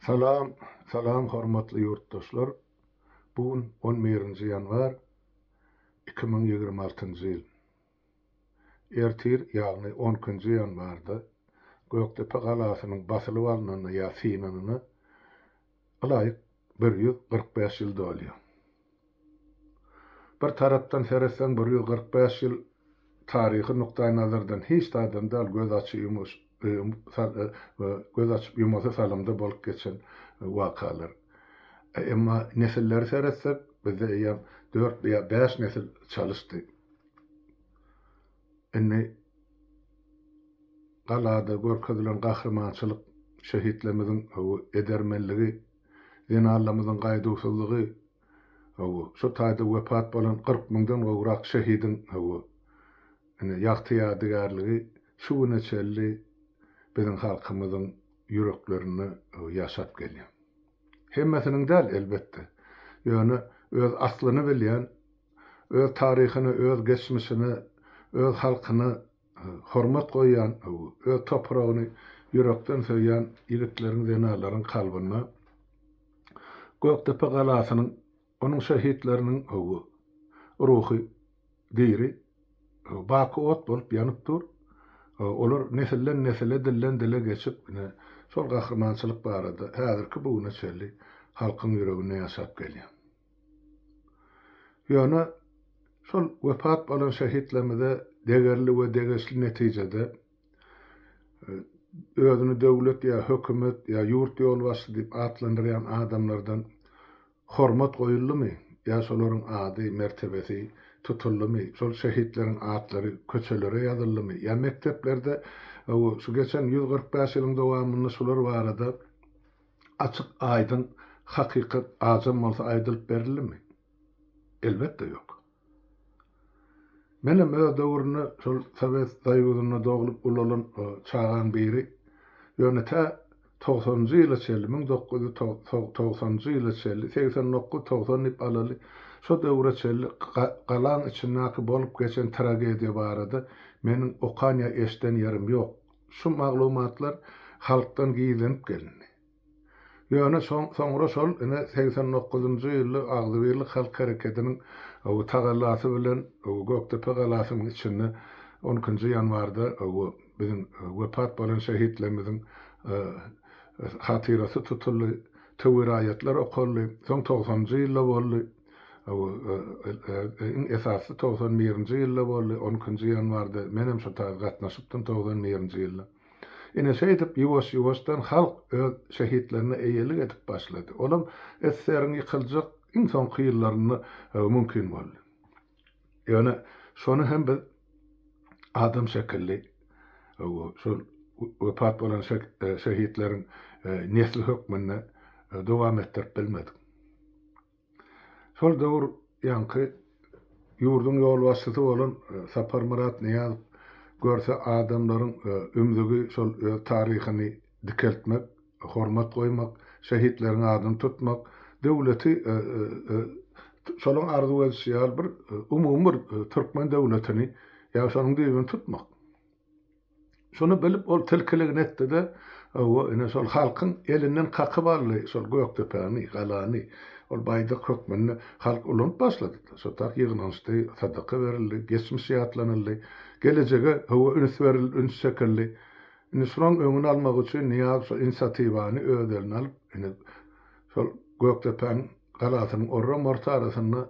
Salam, salam hormatly ýurtdaşlar! Bu gün on birinji ýanwar 2026-njy ýyl. Ertir, ýagny on ikinji ýanwarda Gökdepe galasynyň basylyp alnanyna ýa synanyna ylaýyk 145 ýyl dolýar. Bir tarapdan seretseň 145 ýyl taryhy nukdaýnazardan hiç zadam däl göz açy göz açyp ýumasy salymda bolup geçen wakalar. Emma nesilleri seretsek bizde eýýäm dört ýa bäş nesil çalyşdy. Indi galada görkezilen gahrymançylyk, şehitlerimiziň edermenligi, zenanlarymyzyň gaýduwsyzlygy, Hawa, şo taýda wepat bolan 40 müňden gowrak şehidiň, hawa, ine, ýagty ýadygärligi şu güne çenli biziň halkymyzyň ýüreklerinde ýaşap gelýär. Hemmesiniň däl, elbetde. Ýöne öz aslyny bilýän, öz taryhyna, öz geçmişine, öz halkyna hormat goýýan, öz topragyny ýürekden söýýän ýigitleriň, zenanlaryň kalbynda Gökdepe galasynyň, onuň şehitleriniň ruhy diri, baky ot bolup ýanyp dur. Olar nesilden-nesile, dilden-dile geçip, ine, şol gahrymançylyk barada häzirki bu güne çenli halkyň ýüreginde ýaşap gelýär. Ýöne şol wepat bolan şehitlerimize degerli we degeşli netijede özüni döwlet ýa hökümet ýa ýurt ýolbaşçysy diýip atlandyrýan adamlardan hormat goýuldymy ýa şolaryň ady, mertebesi tutuldymy, şol şehitleriň atlary köçelere ýazyldymy ýa mekdeplerde şu geçen 145 ýylyň dowamynda şular barada açyk aýdyň hakykat ajam bolsa aýdylyp berildimi? Elbetde ýok. Menem öz döwründe şol Sowet Soýuzynda doglup ulalan çagaň biri. Ýöne tä togsanynjy ýyla çenli, 1990-njy ýyla çenli, 89, 90 diýip alaly, şo döwre çenli galaň içindäki bolup geçen tragediýa barada meniň okan ýa eşiden ýerim ýok. Şu maglumatlar halkdan gizlenip gelindi. Ýöne soňra şol ine 89-njy ýylda Agzybirlik halk herekediniň tagallasy bilen Gökdepe galasynyň içinde on ikinji ýanwarda biziň wepat bolan şehitlerimiziň hatyrasy tutuldy, töwir-aýatlar okaldy. Soň togsanynjy ýylda boldy. Iň esasysy togsan birinji ýylda boldy, on ikinji ýanwarda menem şo taýda gatnaşypdym togsan birinji ýylda. Ine şeýdip ýuwaş-ýuwaşdan halk öz şehitlerine eýelik edip başlady. Olam SSR-iň ýykyljak iň soňky ýyllarynda mümkin boldy. Ýöne şony hem biz adam şekilli şol wepat bolan şehitleriň nesli hökmünde dowam etdirip bilmedik. Şol döwür ýaňky ýurduň ýolbaşçysy bolan Saparmyrat Nyýazow görse adamlaryň ümzügi şol öz taryhyny dikeltmek, hormat goýmak, şehitleriň adyny tutmak, döwleti şolaň arzuw edişi ýaly bir umumy bir türkmen döwletini ýa şonuň düýbüni tutmak. Şuny bilip ol tilkiligini etdi-de, hawa, ine şol halkyň elinden kakyp aldy şol Gökdepäni, galany. Ol baýdak hökmünde halk ulanyp başlady. Şo tak ýygnanyşdy, sadaka berildi, geçmiş ýatlanyldy, gelejege, hawa, üns berildi, üns çekildi. Indi şulaň öňüni almak üçin Nyýazow şol inisiatiwany öz eline alyp, ine şol Gökdepäniň galasynyň orram-orta arasynda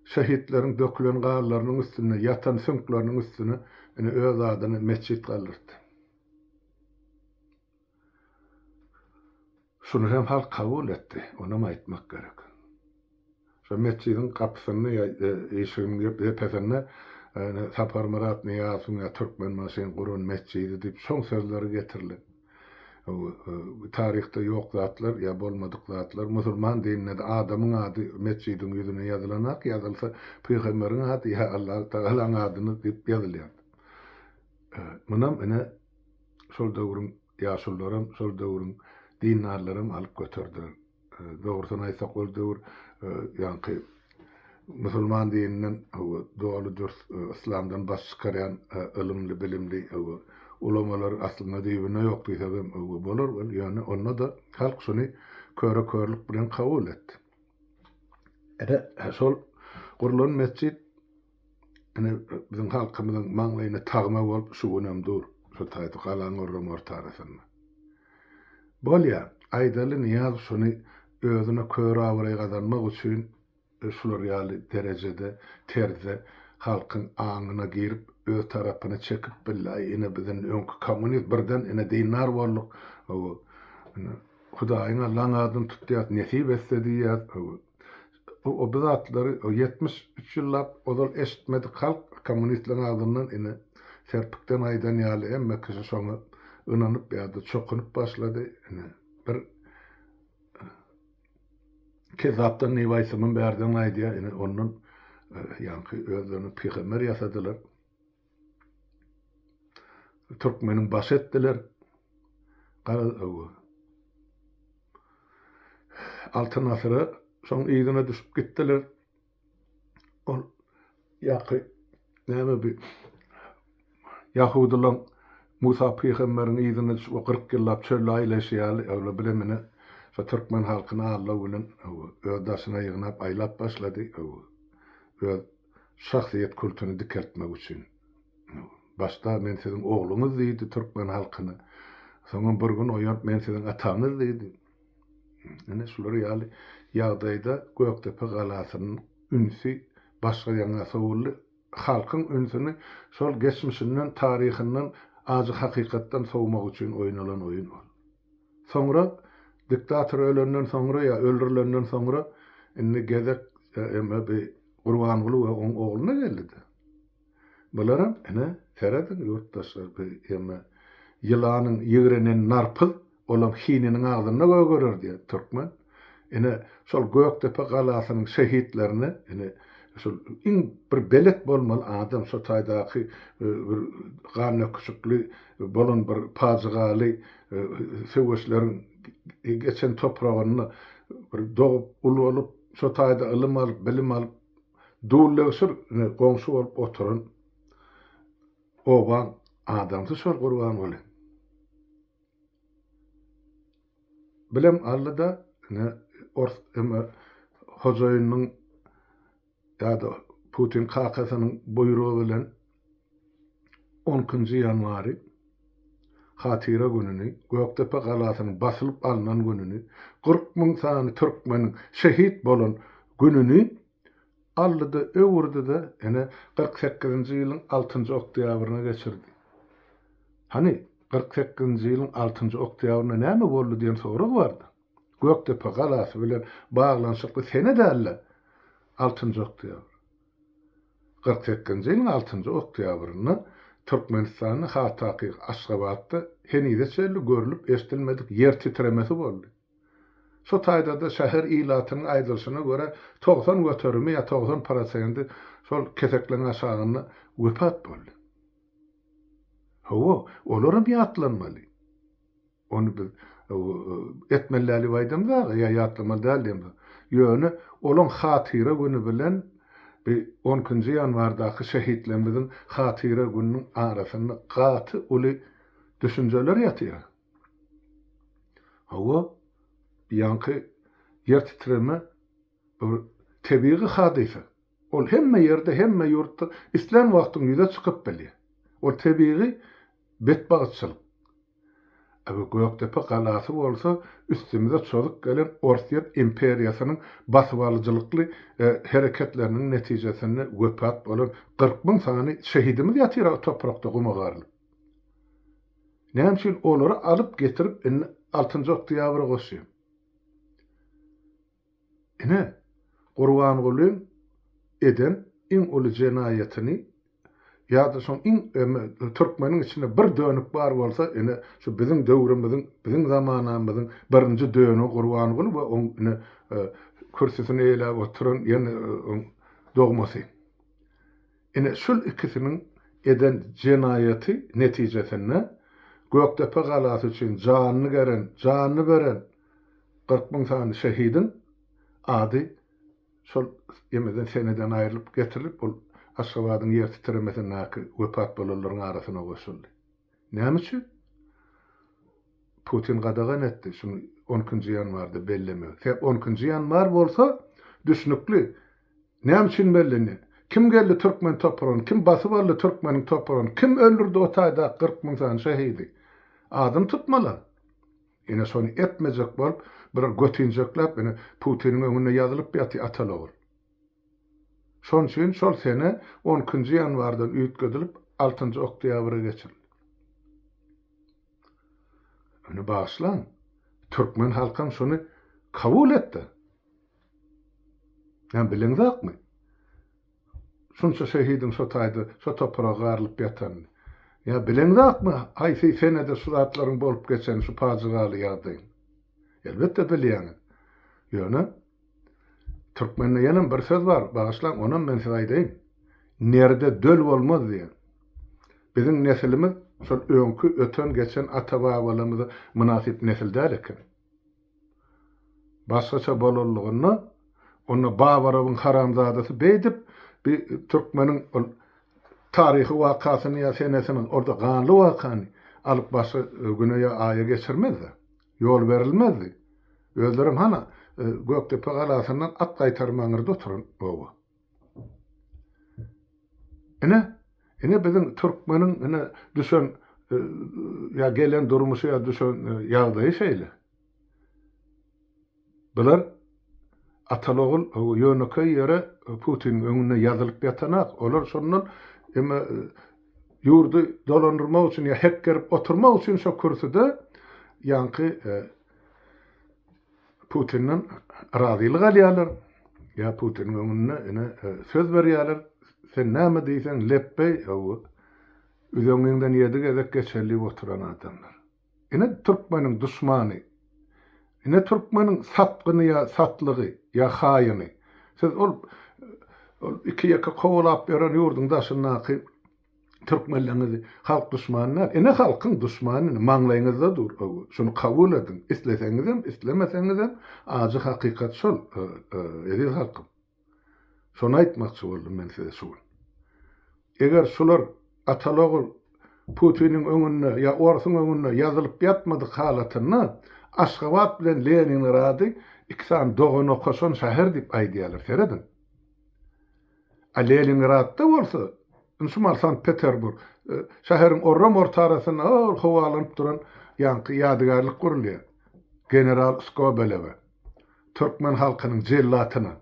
Şehitleriň dökülen ganlarynyň üstünde, ýatan süňkleriniň üstüne ine öz adyna metjit galdyrtdy. Şuny hem halk kabul etdi, onam aýtmak gerek. Şo metjidiň gapysynda ýa işiginiň depesinde ine Saparmyrat Nyýazowyň ýa Türkmenbaşyň guran metjidi diýip şoň sözleri getirilen. Taryhda ýok zatlar ýa bolmadyk zatlar. Musulman dininde-de adamyň ady metjidiň ýüzüne ýazylanak, ýazylsa pygamberiň ady ýa Allahu tagalaň adyny diýip ýazylýar. Munam ine şol döwrüň ýaşulularam, şol döwrüň dindarlaram alyp göterdiler. Dogrusyny aýtsak, ol döwür ýaňky musulman dininden doly dürs yslamdan baş çykarýan ylymly, bilimli ulamalar aslynda düýbünde ýok diýsek hem bolar, ýöne onda-da halk şuny Köre-körlük bilen kabul etdi. Ine, şol gurlan metjit ine biziň halkymyzyň maňlaýyna tagma bolup şu günem dur. Şo taýda galaň orram orta arasynda. Bolýa, aýdaly Nyýazow şuny özüne kör abraý gazanmak üçin şular ýaly derejede, terzde halkyň aňyna girip, öz tarapyna çekip bildi. Aý, ine biz indi öňki kommunist, birden ine dindar bolduk. Hawa, ine Hudaýyň, Allaň adyny tutýas, nesip etse diýýäs. Hawa. O bu zatlary 73 ýyllap ozal eşitmedik halk kommunistleriň agzyndan ine serpikden aýdan ýaly hemme kişi şoňa ynanyp ýa-da çokunyp başlady. Ine bir Kezzapdan diýip aýtsamam bärden gaýdýar, ine ondan ýaňky özlerini pygamber ýasadylar. Türkmeniň başy etdiler. Garaz öwü. Altyn asyra şoň yzyna düşüp gitdiler. Ol ýaky näme bi ýahudylaň Musa pygamberiň yzyna düşüp o 40 ýyllap çölde aýlaýşy ýaly öwle bile mine şo türkmen halkyny aldaw bilen öz daşyna ýygnap aýlap başlady öz şahsyýet kultuny dikeltmek üçin. Başda men siziň ogluňyz diýdi türkmen halkyna. Soňam bir gün oýanyp men siziň ataňyz diýdi. Ine şular ýaly ýagdaýda Gökdepe galasynyň ünsi başga ýaňa sowuldy. Halkyň ünsüni şol geçmişinden, taryhyndan, ajy hakykatdan sowmak üçin oýnalan oýun ol. Soňra diktator ölenden soňra ýa öldürilenden soňra indi gezek eme bi Gurbanguly we oň ogluna geldi-de. Bularam ine serediň ýurtdaşlar bi eme ýylanyň ýigrenen narpyz Olam hininiň agzynda gögerer diýýär türkmen. Ine, şol Gökdepe galasynyň şehitlerine, ine, şol iň bir belet bolmaly adam, şo taýdaky bir gandöküşikli bolan bir pajygaly söweşleriň geçen topragynda bir dogup, ulalyp, şo taýda ylym alyp, bilim alyp, dullegsir, ine, goňşy bolup oturan obaň adamsy şol Gurbanguly. Bilem aldy-da, ine, ors eme hojaýynynyň ýa-da Putin kakasynyň buýrugy bilen on ikinji ýanwary Hatyra gününi, Gökdepe galasynyň basylyp alnan gününi, 40 müň sany türkmeniň şehit bolan gününi Aldy-da, öwürdi-de, ene, 48-nji ýylyň altynjy oktýabryna geçirdi. Hany, 48-nji ýylyň altynjy oktýabrynda näme boldy diýen sorag bardy. Gökdepe galasy bilen baglanyşykly sene däl-de, altynjy oktýabr. 48-nji ýylyň altynjy oktýabrynda Türkmenistanda, has takygy Aşgabatda henize çenli görlüp-eşidilmedik ýer titremesi boldy. Şo taýda-da şäher ilatynyň aýdylyşyna görä 90 göterimi ýa 90 prosendi şol kesekleň aşagynda wepat boldy. Hawa, olaram ýatlanmaly. Ony biz etmeli däl diýip aýdamzok ýa ýatlamaly däl diýemzok. Ýöne olaň hatyra güni bilen bi on ikinji ýanwardaky şehitlerimiziň hatyra gününiň arasynda gaty uly düşünjeler ýatyr. Hawa, ýaňky ýer titreme bir tebigy hadysa. Ol hemme ýerde, hemme ýurtda islän wagtyň ýüze çykyp bilýär. Ol tebigy betbagtçylyk. A bu Gökdepe galasy bolsa üstümize çozup gelen Orsýet imperiýasynyň basybalyjylykly hereketleriniň netijesinde wepat bolan 40 müň sany şehidimiz ýatyr o toprakda guma garylyp. Näme üçin olary alyp getirip indi altynjy oktýabra goşýaň? Ine, Gurbangulyň eden iň uly jenaýatyny ýa-da şoň iň türkmeniň içinde bir dönük bar bolsa, ine şu biziň döwrümiziň, biziň zamanamyzyň birinji dönügi Gurbanguly we oň ine kürsüsini eýeläp oturan ýene oň dogmasy. Ine, şul ikisiniň eden jenaýaty netijesinde Gökdepe galasy üçin janyny geren, janyny beren 40 müň sany şehidiň ady şol ýemeden seneden aýrylyp getirilip, ol Aşgabadyň ýer titremesindäki wepat bolanlaryň arasyna goşuldy. Näme üçin? Putin gadagan etdi, şuny. On ikinji ýanwarda bellemegi. Sebäp on ikinji ýanwar bolsa düşnükli. Näme üçin bellenýär? Kim geldi türkmen topragyna? Kim basyp aldy türkmeniň topragyny? Kim öldürdi o taýdaky 40 müň sany şehidi? Adyny tutmaly. Ine şony etmejek bolup bir götinjekläp ine Putiniň öňünde ýazylyp ýaty ataly-ogul. Şonuň üçin şol sene on ikinji ýanwardan üýtgedilip altynjy oktýabra geçirildi. Ony bagyşlaň, türkmen halkam şony kabul etdi. Näme bileňzokmy? Şunça şehidiň şo taýda, şo topraga garylyp ýatanyny. Ýa bileňzokmy, haýsy senede şu zatlaryň bolup geçenini, şu pajygaly ýagdaýyň? Elbetde bilýäňiz. Ýöne türkmende ýenem bir söz bar, bagyşlaň, onam men size aýdaýyn. Nerde döl bolmaz diýen. Biziň nesilimiz şol öňki öten-geçen ata-babalarymyza mynasyp nesil däl eken. Başgaça bolanlygynda, onda Babarowyň haramzadasy beýdip, bi türkmeniň ol taryhy wakasyny ýa senesini, orda ganly wakany alyp başga güne ýa aýa geçirmezdi. Ýol berilmezdi. Özlerem hana, Gökdepe galasyndan at gaýtarma aňyrda oturan oba. Ine, ine biziň türkmeniň ine düşen ýa gelen durmuşy ýa düşen ýagdaýy şeýle. Bular ataly-ogul ýönekeý ýere Putiniň öňünde ýazylyp ýatanak. Olar şondan eme ýurdy dolandyrmak üçin ýa hekgerip oturmak üçin şo kürsüde ýaňky Putinden razylyk alýarlar. Ýa Putiniň öňünde ine söz berýärler. Sen näme diýseň lepbeý, hawa. Üzeňňiňden ýedi gezek geçeli diýip oturan adamlar. Ine türkmeniň duşmany. Ine türkmeniň satgyny ýa satlygy ýa haýyny. Siz ol ol iki-ýeke kowalap ýören ýurduň daşyndaky türkmenleriňizi halk duşmany däl. Ine halkyň duşmany ine maňlaýyňyzda dur. Şuny kabul ediň. Isleseňizem, islemeseňizem ajy hakykat şol, eziz halkym. Şony aýtmakçy boldum men size şu gün. Eger şular ataly-ogul Putiniň öňünde ýa orsuň öňünde ýazylyp ýatmadyk halatynda Aşgabat bilen Leningrady iki sany dogan okaşan şäher diýip aýdýarlar. Serediň. A Leningradda bolsa, indi şu mal Sankt-Peterburg, şäheriň orram orta arasynda ol howalanyp duran ýaňky ýadygärlik gurulýar. General Skobelewe. Türkmen halkynyň jellatyna.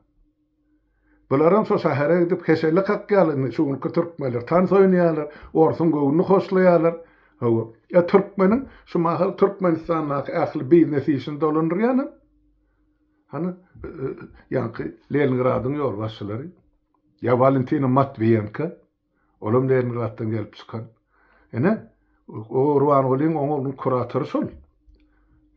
Bularam şo şähere gidip heşelle kakýarlar indi şu günki türkmenler tans oýnaýarlar, orsuň göwnüni hoşlaýarlar. Hawa. Ýa türkmeniň şu mahal Türkmenistandaky ähli biznes işini dolandyrýanam hany ýaňky Leningradyň ýolbaşçylary. Ýa Walentina Matwiýenko. Olam Leningraddan gelip çykan. Ine, o Gurbangulyň oň oglunyň kuratory şol.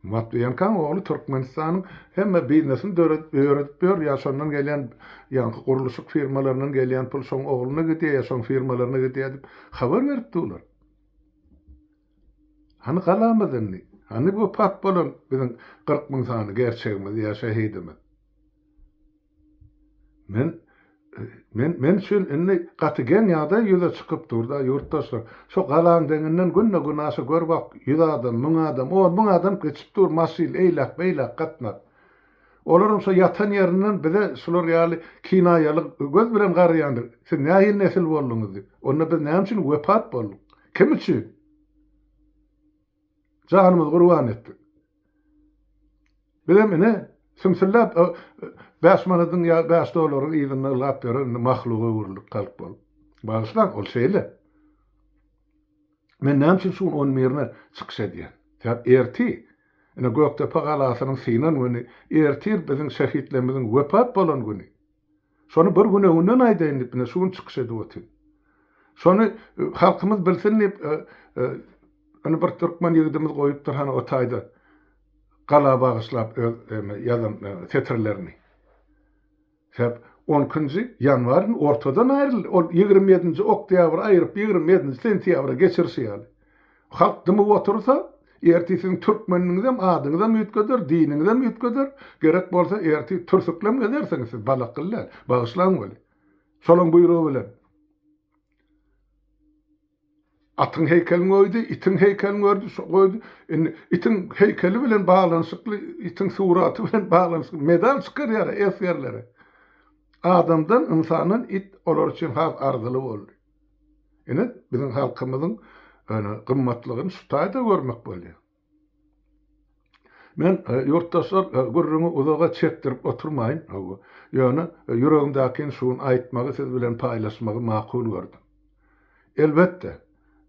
Matwiýenkaň ogly Türkmenistanyň hemme biznesini döredip, ýöredip ýör, ýa şondan gelýän ýaňky gurluşyk firmalaryndan gelýän pul şoň ogluna gidýär, ýa şoň firmalaryna gidýär diýip habar berip durlar. Hany galamyz indi? Hany wepat bolan biziň 40 müň sany gerçegimiz ýa şehidimiz? Men men men üçin indi gaty geň ýagdaý ýüze çykyp dur-da, ýurtdaşlar. Şo galaň deňinden günde-günaşa gör bak, ýüz adam, müň adam, on müň adam geçip dur, maşyn eýläk-beýläk gatnap. Olaram şo ýatan ýerinden bize şular ýaly kinaýaly göz bilen garaýandyr. Siz nähili nesil bolduňyz diýip. Onda biz näme üçin wepat bolduk? Kim üçin? Janymyzy gurban etdik. Bizem ine, sümsülläp bäş manadyň ýa bäş dollaryň yzynda ylgap ýören indi mahluga öwrüldik halk bolup. Bagyşlaň, ol şeýle. Men näme üçin şu gün on birine çykyş edýän? Sebäp ertir, ine Gökdepe galasynyň synan güni, ertir biziň şehitlerimiziň wepat bolan güni. Şony bir gün öňünden aýdaýyn diýip, ine şu gün çykyş edip otyryn. Şony halkymyz bilsin diýip, ine bir türkmen ýigidimiz goýupdyr hany o taýda gala bagyşlap öz ýazan setirlerini. Sebäp on ikinji ýanwar indi ortadan aýryldy. Ol 27-nji oktýabry aýryp 27-nji sentýabra geçirişi ýaly. Halk dymyp otursa, ertir siziň türkmenligiňizem, adyňyzam üýtgeder, diniňizem üýtgeder, gerek bolsa ertir türsüklem gezersiňiz siz, balakgyl däl, bagyşlaň weli. Şolaň buýrugy bilen. Atyň heýkelini goýdy, itiň heýkelini gördi, şo goýdy. Indi itiň heýkeli bilen baglanyşykly, itiň suraty bilen baglanyşykly medal çykarýar esgerlere. Adamdan, ynsandan it olar üçin has arzyly boldy. Ine, biziň halkymyzyň gymmatlygyny şu taýda görmek bolýar. Men, ýurtdaşlar, gürrüňi uzaga çekdirip oturmaýyn, hawa, ýöne ýüregimdäkini şu gün aýtmagy, siz bilen paýlaşmagy makul gördüm. Elbetde,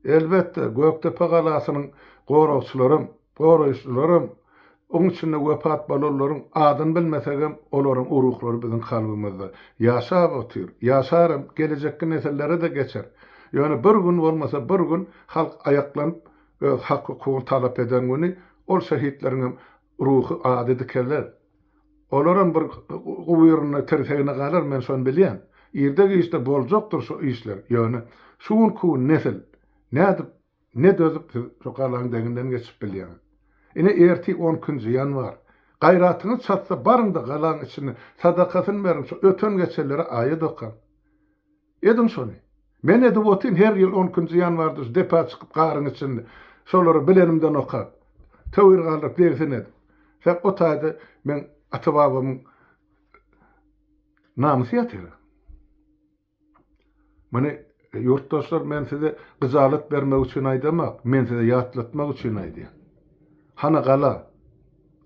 elbetde, Gökdepe galasynyň goragçylaram, goraýjylaram, oň içinde wepat bolanlaryň adyny bilmesegem, olaryň ruhlary biziň kalbymyzda ýaşap otyr, ýaşaram, gelejekki nesillere-de geçer. Ýöne bir gün bolmasa bir gün halk aýaklanyp, öz hak-hukugyny talap eden güni ol şehitleriňem ruhy ady dikeler. Olaram bir gubyrynda tirsegine galar, men şony bilýän. Irde-giçde boljakdyr şu işler. Ýöne şu günki gün nesil nädip, ne dözüp siz şu galaň deňinden geçip bilýäňiz? Ine ertir on ikinji ýanwar. Gaýratyňyz çatsa baryň-da galaň içinde sadakasyny beriň, şu öten-geçenlere aýat okaň. Ediň şony. Men edip otyryn her ýyl on ikinji ýanwarda şu depä çykyp garyň içinde şolary bilenimden okap, töwir galdyryp degsin edip. Sebäp o taýda meň ata-babamyň namysy ýatyr. Muny ýurtdaşlar men size gyjalat bermek üçin aýdamak, men size ýatlatmak üçin aýdýan. Hany gala?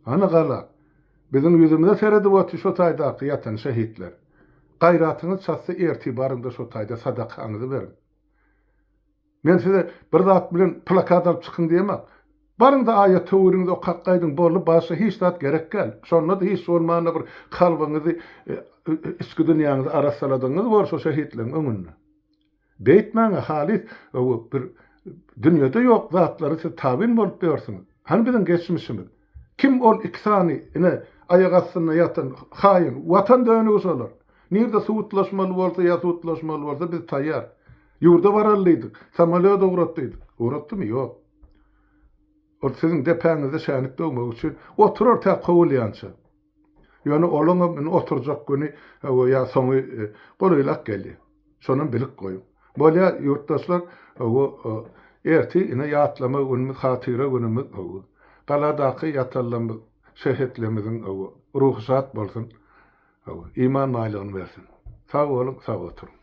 Hany gala? Biziň ýüzümize seredip otyr şo taýdaky ýatan şehitler. Gaýratyňyz çatsa ertir baryňda şo taýda sadakaňyzy beriň. Men size bir zat bilen plakat alyp çykyň diýemok. Baryňda aýat töwiriňizi okap gaýdyň boldy başga hiç zat gerek däl. Şonda-da hiç bolmanda bir kalbyňyzy içki dünýäňizi arassaladygyňyz bor şo şehitleriň öňünde. Beýtmäňä halys bir dünýede ýok zatlary siz tabyn bolup ýörsüňiz. Hany biziň geçmişimiz? Kim ol iki sany ine aýak astynda ýatan haýyn, watan dönügi şolar. Nirde sudlaşmaly bolsa ýa sudlaşmaly bolsa biz taýýar. Ýurda baraly diýdik, samolýot ugrat diýdik. Ugratdymy? Ýok. Ol siziň depäňizde şänik döwmek üçin oturar tä kowulýança. Ýöne olaňam indi oturjak güni ýa soňy golaýlap gelýär. Şonam bilip goýuň. Bolýa ýurtdaşlar bu ertir ine ýatlama günümiz hatyra günümiz bu galadaky ýatanlarymyz şehitlerimiziň ruhy şat bolsun iman baýlygyny bersin. Sag boluň sag oturyň.